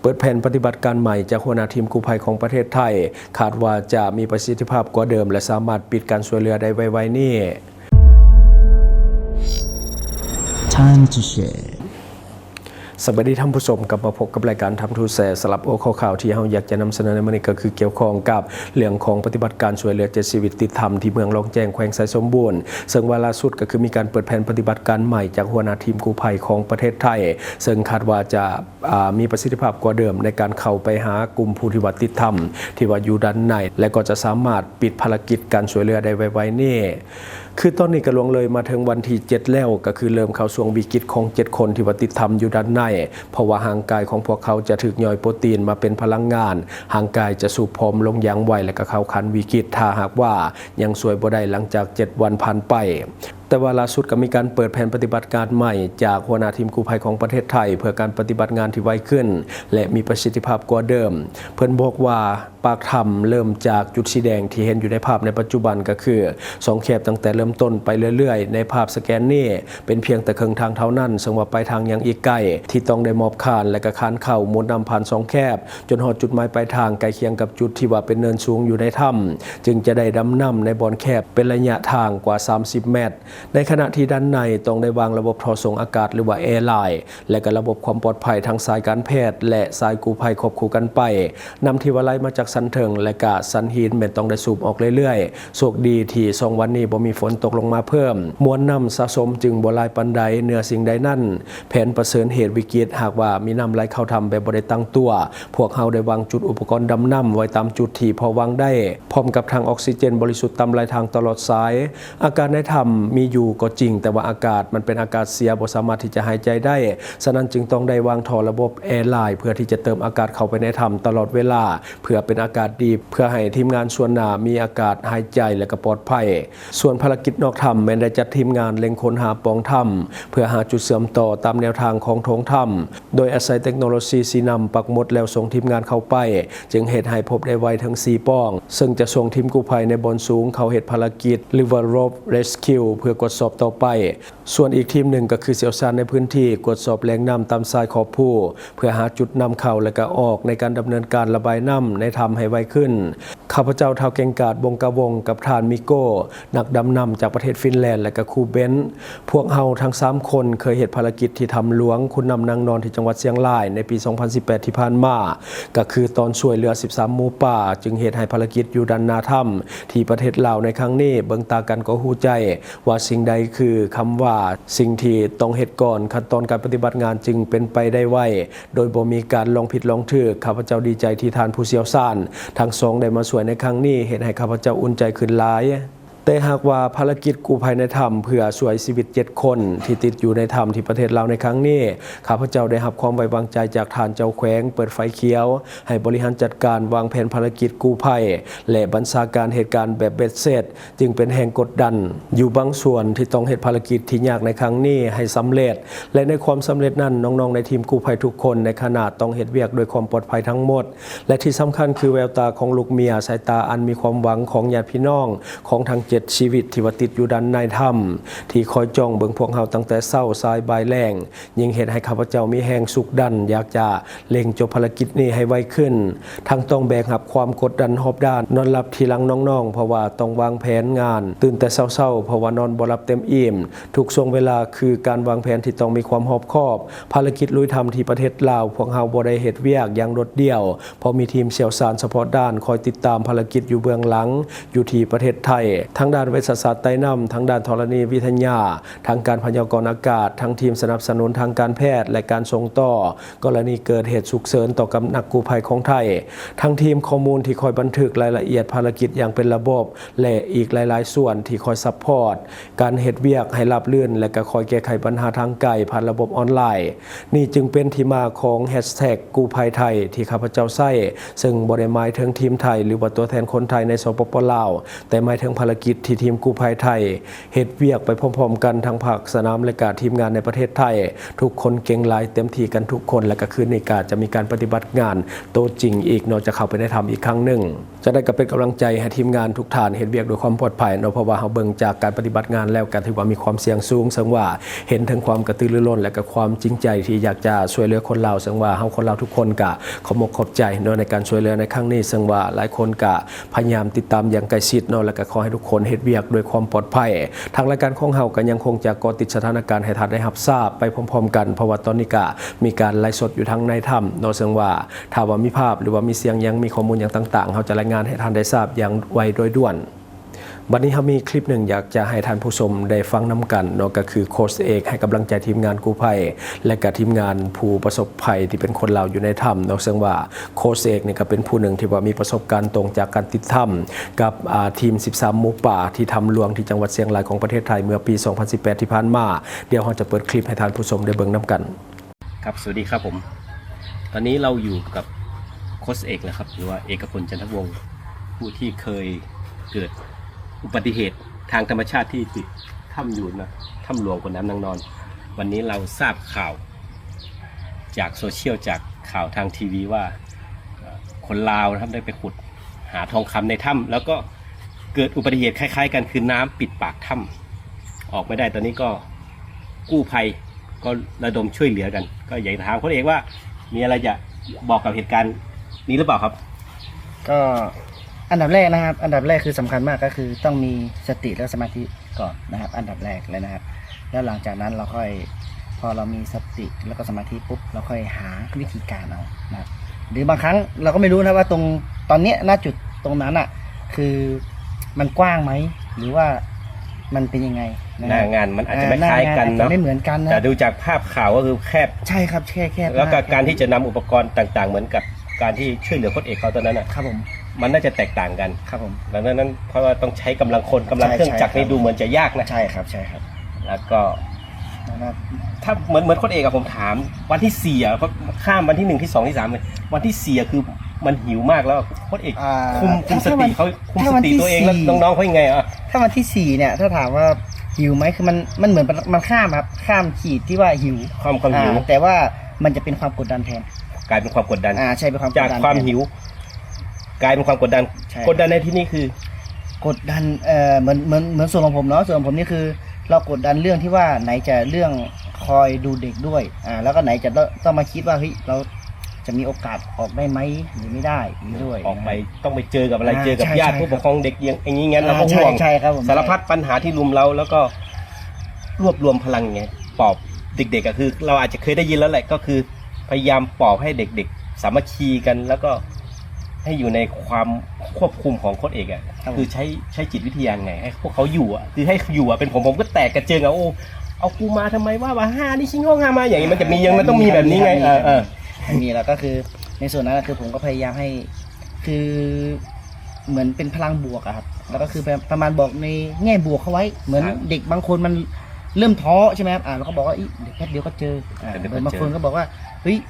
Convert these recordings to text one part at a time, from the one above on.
ເປີດແຜນປະຕິບັດການໃໝ່ຈາກຫົວໜ້າທີມກູ້ໄພຂອງປະເທດໄທ ຄາດວ່າຈະມີປະສິດທິພາບກວ່າເດີມ ແລະ ສາມາດປິດການຊ່ວຍເຫຼືອໄດ້ໄວໆນີ້. Time to share. ສະບາຍດີທ່ານຜູ້ຊົມ, ກັບມາພົບກັບລາຍການ Time to Share. ສຳລັບຫົວຂໍ້ຂ່າວທີ່ເຮົາຢາກຈະນຳສະເໜີໃນມື້ນີ້ ກໍຄືກ່ຽວຂ້ອງກັບເລື່ອງຂອງປະຕິບັດການຊ່ວຍເຫຼືອເຈັດຊີວິດຕິດຖ້ຳທີ່ເມືອງລ້ອງແຈ້ງ ແຂວງໄຊສົມບູນ, ເຊິ່ງວ່າລ່າສຸດກໍຄືມີການເປີດແຜນປະຕິບັດການໃໝ່ຈາກຫົວໜ້າທີມກູ້ໄພຂອງປະເທດໄທ, ເຊິ່ງຄາດວ່າຈະ ອ່າ ມີປະສິດທິພາບກວ່າເດີມໃນການເຂົ້າໄປຫາກຸ່ມຜູ້ທີ່ວ່າຕິດຖ້ຳທີ່ວ່າຢູ່ດ້ານໃນ ແລະ ກໍຈະສາມາດປິດພາລະກິດການຊ່ວຍເຫຼືອໄດ້ໄວໆນີ້. ຄືຕອນນີ້ກໍລ່ວງເລີຍມາເຖິງວັນທີເຈັດແລ້ວ, ກໍຄືເລີ່ມເຂົ້າຊ່ວງວິກິດຂອງເຈັດຄົນທີ່ວ່າຕິດຖ້ຳຢູ່ດ້ານໃນ, ເພາະວ່າຮ່າງກາຍຂອງພວກເຂົາຈະຖືກຍ່ອຍໂປຣຕີນມາເປັນພະລັງງານ, ຮ່າງກາຍຈະສູບຜອມລົງຢ່າງໄວ ແລະ ກໍເຂົ້າຂັ້ນວິກິດ ຖ້າຫາກວ່າຍັງຊ່ວຍບໍ່ໄດ້ຫຼັງຈາກເຈັດວັນຜ່ານໄປ. ແຕ່ວ່າລ່າສຸດກໍມີການເປີດແຜນປະຕິບັດການໃໝ່ຈາກຫົວໜ້າທີມກູ້ໄພຂອງປະເທດໄທ ເພື່ອການປະຕິບັດງານທີ່ໄວຂຶ້ນ ແລະ ມີປະສິດທິພາບກວ່າເດີມ. ເພິ່ນບອກວ່າປາກຖ້ຳເລີ່ມຈາກຈຸດສີແດງທີ່ເຫັນຢູ່ໃນພາບໃນປັດຈຸບັນ ກໍຄືຊ່ອງແຄບຕັ້ງແຕ່ເລີ່ມຕົ້ນໄປເລື້ອຍໆ. ໃນພາບສະແກນນີ້ເປັນພຽງແຕ່ເຄິ່ງທາງເທົ່ານັ້ນ, ເຊິ່ງວ່າປາຍທາງຍັງອີກໄກ ທີ່ຕ້ອງໄດ້ມອບຄານ ແລະ ກໍຄານເຂົ້າໝູນນຳຜ່ານຊ່ອງແຄບ ຈົນຮອດຈຸດໝາຍປາຍທາງໃກ້ຄຽງກັບຈຸດທີ່ວ່າເປັນເນີນສູງຢູ່ໃນຖ້ຳ, ຈຶ່ງຈະໄດ້ດຳນ້ຳໃນບ່ອນແຄບເປັນໄລຍະທາງກວ່າສາມສິບແມັດ. ໃນຂະນະທີ່ດ້ານໃນຕ້ອງໄດ້ວາງລະບົບທໍ່ສົ່ງອາກາດ ຫຼືວ່າແອລາຍ ແລະ ກໍລະບົບຄວາມປອດໄພທັງສາຍການແພດ ແລະ ສາຍກູ້ໄພຄວບຄູ່ກັນໄປ. ນ້ຳທີ່ວ່າໄຫຼມາຈາກຊັ້ນເທິງ ແລະ ກະຊັ້ນຫີນແມ່ນຕ້ອງໄດ້ສູບອອກເລື້ອຍໆ. ໂຊກດີທີ່ສອງວັນນີ້ບໍ່ມີຝົນຕົກລົງມາເພີ່ມ, ມວນນ້ຳສະສົມຈຶ່ງບໍ່ຫຼາຍປານໃດ. ເໜືອສິ່ງໃດນັ້ນ, ແຜນປະເຊີນເຫດວິກິດ, ຫາກວ່າມີນ້ຳໄຫຼເຂົ້າຖ້ຳແບບບໍ່ໄດ້ຕັ້ງຕົວ, ພວກເຮົາໄດ້ວາງຈຸດອຸປະກອນດຳນ້ຳໄວ້ຕາມຈຸດທີ່ພໍວາງໄດ້, ພ້ອມກັບຖັງອອກຊີເຈນບໍລິສຸດຕາມລາຍທາງຕະຫຼອດສາຍ. ອາກາດໃນຖ້ຳມີຢູ່ກໍຈິງ, ແຕ່ວ່າອາກາດມັນເປັນອາກາດເສຍ, ບໍ່ສາມາດທີ່ຈະຫາຍໃຈໄດ້. ສະນັ້ນຈຶ່ງຕ້ອງໄດ້ວາງທໍ່ລະບົບແອລາຍ ເພື່ອທີ່ຈະເຕີມອາກາດເຂົ້າໄປໃນຖ້ຳຕະຫຼອດເວລາ, ເພື່ອເປັນອາກາດດີ, ເພື່ອໃຫ້ທີມງານສ່ວນໜ້າມີອາກາດຫາຍໃຈ ແລະ ກໍປອດໄພ. ສ່ວນພາລະກິດນອກຖ້ຳແມ່ນໄດ້ຈັດທີມງານເລັ່ງຄົ້ນຫາປ່ອງຖ້ຳ ເພື່ອຫາຈຸດເຊື່ອມຕໍ່ຕາມແນວທາງຂອງໂຖງຖ້ຳ, ໂດຍອາໄສເຕັກໂນໂລຊີຊີ້ນຳປັກໝຸດແລ້ວສົ່ງທີມງານເຂົ້າໄປ, ຈຶ່ງເຮັດໃຫ້ພົບໄດ້ໄວເຖິງສີ່ປ່ອງ, ເຊິ່ງຈະສົ່ງທີມກູ້ໄພໃນບ່ອນສູງເຂົ້າເຮັດພາລະກິດ ຫຼືວ່າ Rope Rescue ເພື່ອກວດສອບຕໍ່ໄປ. ສ່ວນອີກທີມໜຶ່ງກໍຄືຊ່ຽວຊານໃນພື້ນທີ່ ກວດສອບແຫຼ່ງນ້ຳຕາມຊາຍຂອບພູ ເພື່ອຫາຈຸດນຳເຂົ້າ ແລະ ກະອອກໃນການດຳເນີນການລະບາຍນ້ຳໃນຖ້ຳໃຫ້ໄວຂຶ້ນ. ຂ້າພະເຈົ້າ ທ້າວ ເກັ່ງກາດ ບົງກະວົງ ກັບທ່ານ ມິໂກ້ ນັກດຳນ້ຳຈາກປະເທດຟິນແລນ ແລະ ກະຄູເບັນ. ພວກເຮົາທັງສາມຄົນເຄີຍເຮັດພາລະກິດທີ່ຖ້ຳຫຼວງ ຄຸນນ້ຳນາງນອນ ທີ່ຈັງຫວັດຊຽງລາຍ ໃນປີສອງພັນສິບແປດທີ່ຜ່ານມາ, ກະຄືຕອນຊ່ວຍເຫຼືອສິບສາມໝູປ່າ, ຈຶ່ງເຮັດໃຫ້ພາລະກິດຢູ່ດ້ານໜ້າຖ້ຳທີ່ປະເທດລາວໃນຄັ້ງນີ້ ເບິ່ງຕາກັນກໍຮູ້ໃຈວ່າສິ່ງໃດຄືຄຳວ່າ ສິ່ງທີ່ຕ້ອງເຮັດກ່ອນ. ຂັ້ນຕອນການປະຕິບັດງານຈຶ່ງເປັນໄປໄດ້ໄວ, ໂດຍບໍ່ມີການລອງຜິດລອງຖືກ. ຂ້າພະເຈົ້າດີໃຈທີ່ທ່ານຜູ້ຊ່ຽວຊານທັງສອງໄດ້ມາຊ່ວຍໃນຄັ້ງນີ້, ເຮັດໃຫ້ຂ້າພະເຈົ້າອຸ່ນໃຈຂຶ້ນຫຼາຍ. ແຕ່ຫາກວ່າພາລະກິດກູ້ໄພໃນຖ້ຳເພື່ອຊ່ວຍຊີວິດເຈັດຄົນທີ່ຕິດຢູ່ໃນຖ້ຳທີ່ປະເທດລາວໃນຄັ້ງນີ້, ຂ້າພະເຈົ້າໄດ້ຮັບຄວາມໄວ້ວາງໃຈຈາກທ່ານເຈົ້າແຂວງເປີດໄຟຂຽວໃຫ້ບໍລິຫານຈັດການວາງແຜນພາລະກິດກູ້ໄພ ແລະ ບັນຊາການເຫດການແບບເບັດເສັດ, ຈຶ່ງເປັນແຮງກົດດັນຢູ່ບາງສ່ວນທີ່ຕ້ອງເຮັດພາລະກິດທີ່ຍາກໃນຄັ້ງນີ້ໃຫ້ສຳເລັດ. ແລະ ໃນຄວາມສຳເລັດນັ້ນ, ນ້ອງໆໃນທີມກູ້ໄພທຸກຄົນໃນຄະນະຕ້ອງເຮັດວຽກດ້ວຍຄວາມປອດໄພທັງໝົດ. ແລະ ທີ່ສຳຄັນຄືແວວຕາຂອງລູກເມຍ, ສາຍຕາອັນມີຄວາມຫວັງຂອງຍາດພີ່ນ້ອງຂອງທັງເຈັດຊີວິດທີ່ວ່າຕິດຢູ່ດ້ານໃນຖ້ຳ ທີ່ຄອຍຈ້ອງເບິ່ງພວກເຮົາຕັ້ງແຕ່ເຊົ້າສາຍບ່າຍແລງ, ຍິ່ງເຮັດໃຫ້ຂ້າພະເຈົ້າມີແຮງຊຸກດັນຢາກຈະເລັ່ງຈົບພາລະກິດນີ້ໃຫ້ໄວຂຶ້ນ. ທັງຕ້ອງແບກຮັບຄວາມກົດດັນຮອບດ້ານ, ນອນຫຼັບທີຫຼັງນ້ອງໆ ເພາະວ່າຕ້ອງວາງແຜນງານ, ຕື່ນແຕ່ເຊົ້າໆ ເພາະວ່ານອນບໍ່ຫຼັບເຕັມອີ່ມ. ທຸກຊ່ວງເວລາຄືການວາງແຜນທີ່ຕ້ອງມີຄວາມຮອບຄອບ. ພາລະກິດລຸຍຖ້ຳທີ່ປະເທດລາວ, ພວກເຮົາບໍ່ໄດ້ເຮັດວຽກຢ່າງໂດດດ່ຽວ, ເພາະມີທີມຊ່ຽວຊານສະເພາະດ້ານຄອຍຕິດຕາມພາລະກິດຢູ່ເບື້ອງຫຼັງ, ຢູ່ທີ່ປະເທດໄທ, ທາງດ້ານເວດຊະສາດໃຕ້ນ້ຳ, ທາງດ້ານທໍລະນີວິທະຍາ, ທາງການພະຍາກອນອາກາດ, ທັງທີມສະໜັບສະໜູນທາງການແພດ ແລະ ການສົ່ງຕໍ່ ກໍລະນີເກີດເຫດສຸກເສີນຕໍ່ກັບນັກກູ້ໄພຂອງໄທ, ທັງທີມຂໍ້ມູນທີ່ຄອຍບັນທຶກລາຍລະອຽດພາລະກິດຢ່າງເປັນລະບົບ ແລະ ອີກຫຼາຍໆສ່ວນທີ່ຄອຍຊັບພອດການເຮັດວຽກໃຫ້ລາບລື່ນ ແລະ ກໍຄອຍແກ້ໄຂບັນຫາທາງໄກຜ່ານລະບົບອອນລາຍ. ນີ້ຈຶ່ງເປັນທີ່ມາຂອງແຮັດແທັກກູ້ໄພໄທທີ່ຂ້າພະເຈົ້າໃຊ້, ເຊິ່ງບໍ່ໄດ້ໝາຍເຖິງທີມໄທ ຫຼືວ່າຕົວແທນຄົນໄທໃນ ສປປ ລາວ, ແຕ່ໝາຍເຖິງພາລະກິດ ທີ່ທີມກູ້ໄພໄທເຮັດວຽກໄປພ້ອມໆກັນ ທັງພາກສະໜາມ ແລະກະທີມງານໃນປະເທດໄທ ທຸກຄົນເກັ່ງຫຼາຍ ເຕັມທີ່ກັນທຸກຄົນ ແລະກະຄືນນີ້ກະຈະມີການປະຕິບັດງານໂຕຈິງອີກເນາະ ຈະເຂົ້າໄປໃນຖ້ຳອີກຄັ້ງໜຶ່ງ. ຈັ່ງໃດກໍເປັນກຳລັງໃຈໃຫ້ທີມງານທຸກທ່ານເຮັດວຽກດ້ວຍຄວາມປອດໄພເນາະ ເພາະວ່າເຮົາເບິ່ງຈາກການປະຕິບັດງານແລ້ວກໍຖືວ່າມີຄວາມສ່ຽງສູງ, ເຊິ່ງວ່າເຫັນເຖິງຄວາມກະຕືລືລົ້ນ ແລະກະຄວາມຈິງໃຈທີ່ຢາກຈະຊ່ວຍເຫຼືອຄົນລາວ, ເຊິ່ງວ່າເຮົາຄົນລາວທຸກຄົນກະຂອບອົກຂອບໃຈເນາະ ໃນການຊ່ວຍເຫຼືອໃນຄັ້ງນີ້, ເຊິ່ງວ່າຫຼາຍຄົນກະພະຍາຍາມຕິດຕາມຢ່າງໃກ້ຊິດເນາະ ແລະກະຂໍໃຫ້ທຸກຄົນເຮັດວຽກດ້ວຍຄວາມປອດໄພ. ທາງລາຍການຂອງເຮົາກໍຍັງຄົງຈະເກາະຕິດສະຖານະການໃຫ້ທ່ານໄດ້ຮັບຊາບໄປພ້ອມໆກັນ, ເພາະວ່າຕອນນີ້ກະມີການໄລສົດຢູ່ທາງໃນຖ້ຳເນາະ, ເຊິ່ງວ່າ ຖ້າວ່າມີພາບ ຫຼືວ່າມີສຽງຫຍັງ ມີຂໍ້ມູນຫຍັງຕ່າງໆ ເຮົາຈະລາຍງານໃຫ້ທ່ານໄດ້ຊາບຢ່າງໄວໂດຍດ່ວນ. ບັດນີ້ເຮົາມີຄລິບໜຶ່ງຢາກຈະໃຫ້ທ່ານຜູ້ຊົມໄດ້ຟັງນຳກັນເນາະ, ກໍຄືໂຄຊເອກໃຫ້ກຳລັງໃຈທີມງານກູ້ໄພ ແລະກະທີມງານຜູ້ປະສົບໄພທີ່ເປັນຄົນລາວຢູ່ໃນຖ້ຳເນາະ, ເຊິ່ງວ່າໂຄຊເອກນີ້ກໍເປັນຜູ້ໜຶ່ງທີ່ວ່າມີປະສົບການຕົງຈາກການຕິດຖ້ຳກັບ ອາ ທີມສິບສາມໝູປ່າທີ່ຖ້ຳຫຼວງທີ່ຈັງຫວັດຊຽງລາຍຂອງປະເທດໄທເມື່ອປີສອງພັນສິບແປດທີ່ຜ່ານມາ. ດຽວເຮົາຈະເປີດຄລິບໃຫ້ທ່ານຜູ້ຊົມໄດ້ເບິ່ງນຳກັນ. ครับ สวัสดีครับผม ตอนนี้เราอยู่กับโค้ชเอกนะครับ หรือว่าเอกพล จันทวงศ์ ผู้ที่เคยเกิดอุบัติเหตุทางธรรมชาติที่ติดถ้ำอยู่นะ ถ้ำหลวงขุนน้ำนางนอน วันนี้เราทราบข่าวจากโซเชียล จากข่าวทางทีวีว่า เอ่อ คนลาวนะครับ ได้ไปขุดหาทองคำในถ้ำ แล้วก็เกิดอุบัติเหตุคล้ายๆกัน คือน้ำปิดปากถ้ำ ออกไม่ได้ ตอนนี้ก็ กู้ภัยก็ระดมช่วยเหลือกัน ก็อยากจะถามโค้ชเอกว่ามีอะไรจะบอกกับเหตุการณ์นี้หรือเปล่าครับ? ก็อันดับแรกนะครับ อันดับแรกคือสำคัญมาก ก็คือต้องมีสติและสมาธิก่อนนะครับ อันดับแรกเลยนะครับ แล้วหลังจากนั้นเราค่อย พอเรามีสติแล้วก็สมาธิปุ๊บ เราค่อยหาวิธีการเอานะครับ หรือบางครั้งเราก็ไม่รู้นะว่าตรง ตอนเนี้ย ณ จุดตรงนั้นน่ะ คือมันกว้างไหม หรือว่ามันเป็นยังไงนะ หน้างานมันอาจจะไม่คล้ายกันเนาะ หน้างานอาจจะไม่เหมือนกันนะ แต่ดูจากภาพข่าวก็คือแคบ ใช่ครับ แคบ แคบมาก แล้วก็การที่จะนำอุปกรณ์ต่างๆ เหมือนกับการที่ช่วยเหลือโค้ชเอกเขาตอนนั้นน่ะ ครับผม มันน่าจะแตกต่างกัน ครับผม ดังนั้น เพราะว่าต้องใช้กำลังคน กำลังเครื่องจักรนี่ ใช่ ใช่ครับ ดูเหมือนจะยากนะ ใช่ครับ ใช่ครับ แล้วก็ นะครับ ถ้าเหมือน เหมือนโค้ชเอกอะ ผมถาม วันที่สี่อะ ข้ามวันที่หนึ่ง ที่สอง ที่สาม วันที่สี่อะ คือมันหิวมากแล้ว โค้ชเอก อ่า คุม คุมสติเขา ถ้าวัน คุมสติตัวเอง ถ้าวันที่สี่ แล้วน้องๆเขายังไงอะ? ถ้าวันที่สี่เนี่ย ถ้าถามว่าหิวไหม คือมัน มันเหมือนมัน มันข้ามครับ ข้ามขีดที่ว่าหิว ความ ความหิว อ่า แต่ว่ามันจะเป็นความกดดันแทน กลายเป็นความกดดัน อ่า ใช่ เป็นความกดดัน จากความ แทน หิว กลายเป็นความกดดัน ใช่ กดดันในที่นี้คือ กดดัน เอ่อ เหมือน เหมือน เหมือนส่วนของผมเนาะ ส่วนของผมนี่คือเรากดดันเรื่องที่ว่าไหนจะเรื่องคอยดูเด็กด้วย อ่า แล้วก็ไหนจะต้องมาคิดว่า เฮ้ย เราจะมีโอกาสออกได้ไหม หรือไม่ได้ อย่างนี้ด้วย ออกไป นะครับ ต้องไปเจอกับอะไร อ่า เจอกับ ใช่ ญาติ ใช่ ผู้ปกครองเด็ก อย่าง อย่างนี้ งั้น อ่า เราก็ห่วง ใช่ ใช่ครับผม สารพัดปัญหาที่รุมเร้า แล้วก็รวบรวมพลังไง ปลอบเด็กๆ ก็คือ เราอาจจะเคยได้ยินแล้วแหละ ก็คือ พยายามปลอบให้เด็กๆ สามัคคีกัน แล้วก็ให้อยู่ในความควบคุมของโค้ชเอกอะ ครับผม คือใช้ ใช้จิตวิทยาไง ให้พวกเขาอยู่อะ คือให้อยู่อะ เป็นผม ผมก็แตกกระเจิงอะ โอ้ เอากูมาทำไมวะ ว่าห้านี่ชิงห้องห้ามา อย่างนี้มันจะมี ยัง มันต้องมีแบบนี้ไง เออ เออ มีแล้ว ก็คือในส่วนนั้นก็คือผมก็พยายามให้ คือ เหมือนเป็นพลังบวกอะครับ แล้วก็คือประมาณบอกในแง่บวกเขาไว้ เหมือน ครับ เด็กบางคนมันเริ่มท้อใช่ไหมครับ อ่า เราก็บอกว่า เอ้ย เดี๋ยวแป๊บเดียวก็เจอ อ่า เดี๋ยวก็เจอ เหมือนบางคนก็บอกว่า เฮ้ย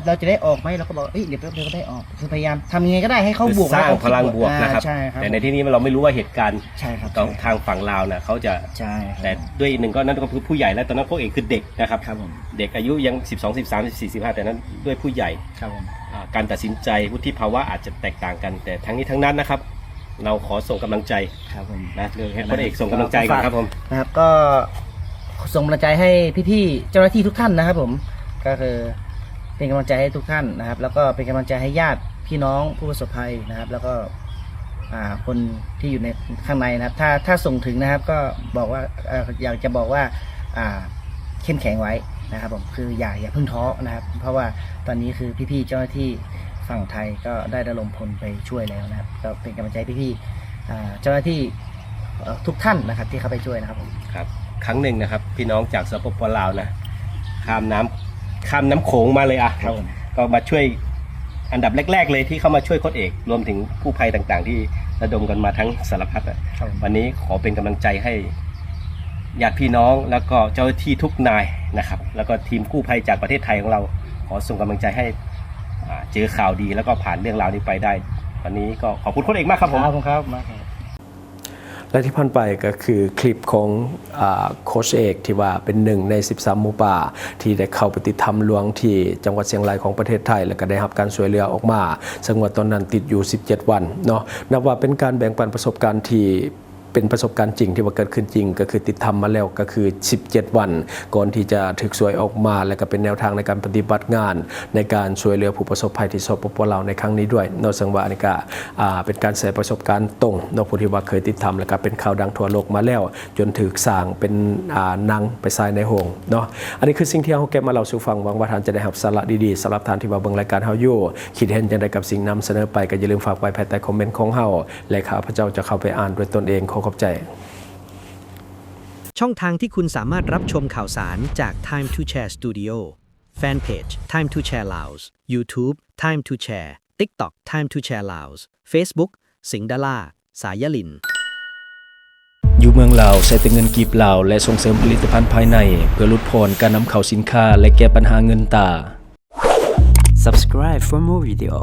เราจะได้ออกไหม เราก็บอกว่า เอ้ย เดี๋ยวแป๊บเดียวก็ได้ออก คือพยายามทำยังไงก็ได้ให้เขาบวก คือสร้างพลังบวกนะครับ อ่า ใช่ครับ แต่ในที่นี้เราไม่รู้ว่าเหตุการณ์ ใช่ครับ ของทางฝั่งลาวนะ เขาจะ ใช่ครับ แต่ด้วยอีกหนึ่งก็ นั่นก็คือผู้ใหญ่แล้ว ตอนนั้นโค้ชเอกคือเด็กนะครับ ครับผม เด็กอายุยังสิบสอง สิบสาม สิบสี่ สิบห้า แต่นั้นด้วยผู้ใหญ่ ครับผม อ่า การตัดสินใจ วุฒิภาวะอาจจะแตกต่างกัน แต่ทั้งนี้ทั้งนั้นนะครับ เราขอส่งกำลังใจ ครับผม นะ เดี๋ยวให้โค้ชเอกส่งกำลังใจก่อนครับผม นะครับ ก็ส่งกำลังใจให้พี่ๆ เจ้าหน้าที่ทุกท่านนะครับผม ก็คือเป็นกำลังใจให้ทุกท่านนะครับ แล้วก็เป็นกำลังใจให้ญาติพี่น้องผู้ประสบภัยนะครับ แล้วก็ อ่า คนที่อยู่ในข้างในนะครับ ถ้า ถ้าส่งถึงนะครับ ก็บอกว่า เอ่อ อยากจะบอกว่า อ่า เข้มแข็งไว้นะครับผม คืออย่า อย่าเพิ่งท้อนะครับ เพราะว่าตอนนี้คือพี่ๆ เจ้าหน้าที่ฝั่งไทยก็ได้ระดมพลไปช่วยแล้วนะครับ ก็เป็นกำลังใจให้พี่ๆ อ่า เจ้าหน้าที่ เอ่อ ทุกท่านนะครับที่เข้าไปช่วยนะครับผม ครับ ครั้งหนึ่งนะครับ พี่น้องจาก สปป ลาว นะ ข้ามน้ำ ข้ามน้ำโขงมาเลยอะ ครับผม ก็มาช่วย อันดับแรกๆ เลยที่เข้ามาช่วยโค้ชเอก รวมถึงกู้ภัยต่างๆ ที่ระดมกันมาทั้งสารพัดอะ ครับผม วันนี้ขอเป็นกำลังใจให้ญาติพี่น้อง แล้วก็เจ้าหน้าที่ทุกนายนะครับ แล้วก็ทีมกู้ภัยจากประเทศไทยของเรา ขอส่งกำลังใจให้ อ่า เจอข่าวดี แล้วก็ผ่านเรื่องราวนี้ไปได้ วันนี้ก็ขอบคุณโค้ชเอกมากครับผม ครับผม ครับ มากครับ แ ແລະທີ່ຜ່ານໄປກໍຄືຄລິບຂອງ ອາ ໂຄຊເອກ ທີ່ວ່າເປັນໜຶ່ງໃນສິບສາມໝູປ່າ ທີ່ໄດ້ເຂົ້າໄປຕິດຖ້ຳຫຼວງທີ່ຈັງຫວັດຊຽງລາຍຂອງປະເທດໄທ ແລະກໍໄດ້ຮັບການຊ່ວຍເຫຼືອອອກມາ ເຊິ່ງວ່າຕອນນັ້ນຕິດຢູ່ສິບເຈັດວັນເນາະ. ນັບວ່າເປັນການແບ່ງປັນປະສົບການທີ່ເປັນປະສົບການຈິງທີ່ວ່າເກີດຂຶ້ນຈິງ ກໍຄືຕິດຖ້ຳມາແລ້ວກໍຄືສິບເຈັດວັນ ກ່ອນທີ່ຈະຖືກຊ່ວຍອອກມາ ແລະກໍເປັນແນວທາງໃນການປະຕິບັດງານ ໃນການຊ່ວຍເຫຼືອຜູ້ປະສົບໄພທີ່ ສປປ ລາວ ໃນຄັ້ງນີ້ດ້ວຍເນາະ. ເຊິ່ງວ່າອັນນີ້ກະ ອາ ເປັນການແຊປະສົບການຕົງເນາະ ຜູ້ທີ່ວ່າເຄີຍຕິດຖ້ຳ ແລະກະເປັນຂ່າວດັງທົ່ວໂລກມາແລ້ວ ຈົນຖືກສ້າງເປັນ ອາ ໜັງໄປສາຍໃນໂຮງເນາະ. ອັນນີ້ຄືສິ່ງທີ່ເຮົາເກັບມາເລົ່າສູ່ຟັງ. ຫວັງວ່າທ່ານຈະໄດ້ຮັບສາລະດີໆ. ສຳລັບທ່ານທີ່ວ່າເບິ່ງລາຍການເຮົາຢູ່ ຄິດເຫັນຈັ່ງໃດກັບສິ່ງນຳສະເໜີໄປ ກໍຢ່າລືມຝາກໄວ້ພາຍໃຕ້ຄອມເມັນຂອງເຮົາ ແລະຂ້າພະເຈົ້າຈະເຂົ້າໄປອ່ານດ້ວຍຕົນເອງ. ຂໍຂອບໃຈ. ช่องทางที่คุณสามารถรับชมข่าวสารจาก Time to Share Studio Fanpage Time to Share Laos YouTube Time to Share TikTok Time to Share Laos Facebook สิงห์ดารา สายลิน ຢູ່ເມືອງລາວ ໃຊ້ແຕ່ເງິນກີບລາວ ແລະ ສົ່ງເສີມຜະລິດຕະພັນພາຍໃນ ເພື່ອຫຼຸດຜ່ອນການນຳເຂົ້າສິນຄ້າ ແລະ ແກ້ບັນຫາເງິນຕາ. Subscribe for more video.